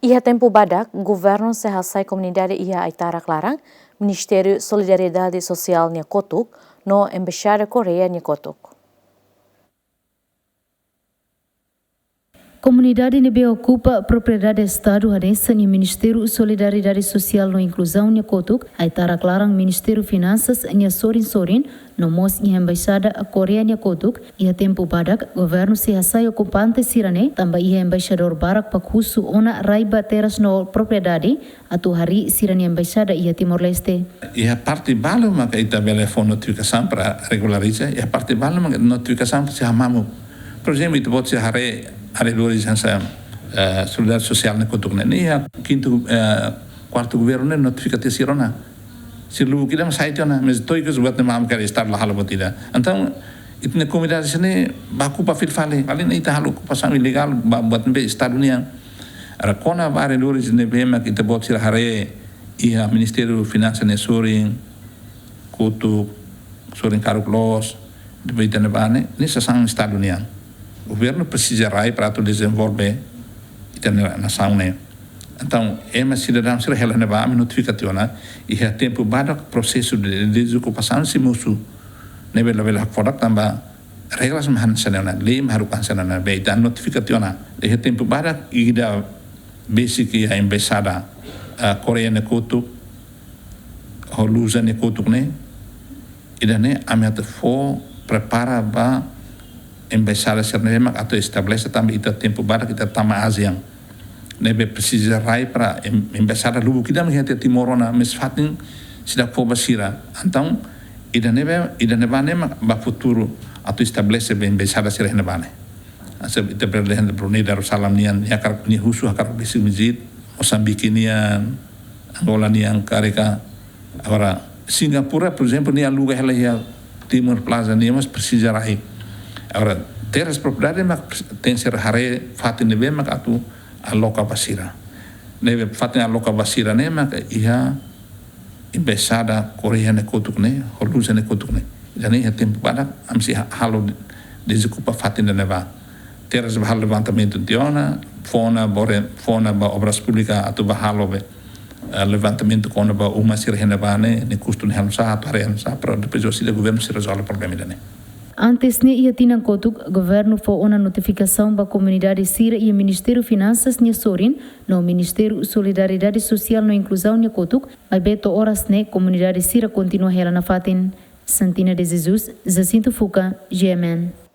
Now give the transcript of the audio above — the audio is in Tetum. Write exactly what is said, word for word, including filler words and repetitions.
Iha tempu badak, governu sei hasai komunidade iha Aitarak-Laran, Ministériu Solidariedade Sosiál nia kotuk, no Embaixada Koreia nia kotuk. Komunidade ne'ebé okupa propriedade Estadu hanesan iha Ministériu Solidariedade Sosiál no Inkluzaun nia kotuk, Aitarak-Laran Ministériu Finansas nia sorin-sorin, no mós iha Embaixada Koreia nia kotuk, iha tempu badak, governu sei hasai okupante sira-ne'e, tanba iha embaixadór barak pakhusu ona rai ba terras no propriedade, atu harii sira-nia embaixada iha Timor-Leste. Iha parte balu maka ita bele fó notifikasaun para regulariza, iha parte balu maka notifikasaun sei hamamuk. Por ezemplu, ita-boot sira haree, haree dua di sansa, eh, Solidariedade Sosiál nia kotuk ne'e, iha kintu, eh, kuartu governu ne'e notifika tiha sira ona. Sira lubuk ida mak sai tiha ona, mas to'o ikus buat ne'e mamuk karik Estadu la halo buat ida. Entaun, ita-nia komunidade sira-ne'e bá okupa fila fali, fali ne'e ita halo okupasaun ilegál, ba, buat ne'ebé Estadu nian. Agora kona-ba arrendadores ne'ebé mak ita-boot sira haree iha Ministériu Finansas nia sorin, kotuk, sorin karuk loos, depois ita-nia bá ne'e, ne'e sasán Estadu nian. Governu presiza rai para atu dezenvolve ita-nia nasaun ne'e. Entaun, ema sidadaun sira hela ne'ebá, ami notifika tiha ona, iha tempu badak prosesu de dezokupasaun sei mosu. Ne'ebé labele hakfodak tanba regras mak hanesan ne'e ona, lei mak haruka hanesan ne'e ona, be ita notifika tiha ona. Iha tempu badak ida besik iha embaixada, ah, Koreia nia kotuk, ho Lusa nia kotuk ne'e, ida-ne'e ami atu fó prepara ba embaixada sira-ne'e mak atu estabelese tanba ita tempu badak ita tama ASEAN. Ne'ebé presiza rai para em-, embaixada lubuk ida mak iha Timor ona, mas fatin seidauk fó ba sira. Entaun, ida-ne'ebé, ida-ne'ebá ne'e mak ba futuru atu estabelese be embaixada sira iha ne'ebá ne'e. Hanesan ita bele dehan Brunei Darussalam nian, nia hakarak, nia husu hakarak besik masjid, Mosambike nian, Angola nian, karik ka. Agora, Singapura, por ezemplu, nia aluga hela iha Timor Plaza, nia mós presiza rai. Agora, terras propriedade mak tenke ser haree fatin ne'ebé mak atu aloka ba sira. Ne'ebé fatin aloka ba sira ne'e mak iha embaixada Koreia nia kotuk ne'e, ho Lusa nia kotuk ne'e. Entaun iha tempu badak, ami sei ha-, halo de-, dezokupa fatin ida-ne'ebá. Terras ba halo levantamentu tiha ona, fó ona ba re-, fó ona ba Obras Públikas atu bá halo be, eh, levantamentu kona-ba uma sira iha ne'ebá ne'e, nia kustu ne'e halo sá, atu haree halo sá, para depois orsida governu sei rezolve problema ida-ne'e. Antes ne'e iha tinan kotuk, governu fó ona notifikasaun ba komunidade sira iha Ministériu Finansas nia sorin, no Ministériu Solidariedade Sosiál no Inkluzaun nia kotuk, maibé to'o oras ne'e komunidade sira kontinua hela nafatin. Santina de Jesus, Jacinto Fuca, G M N.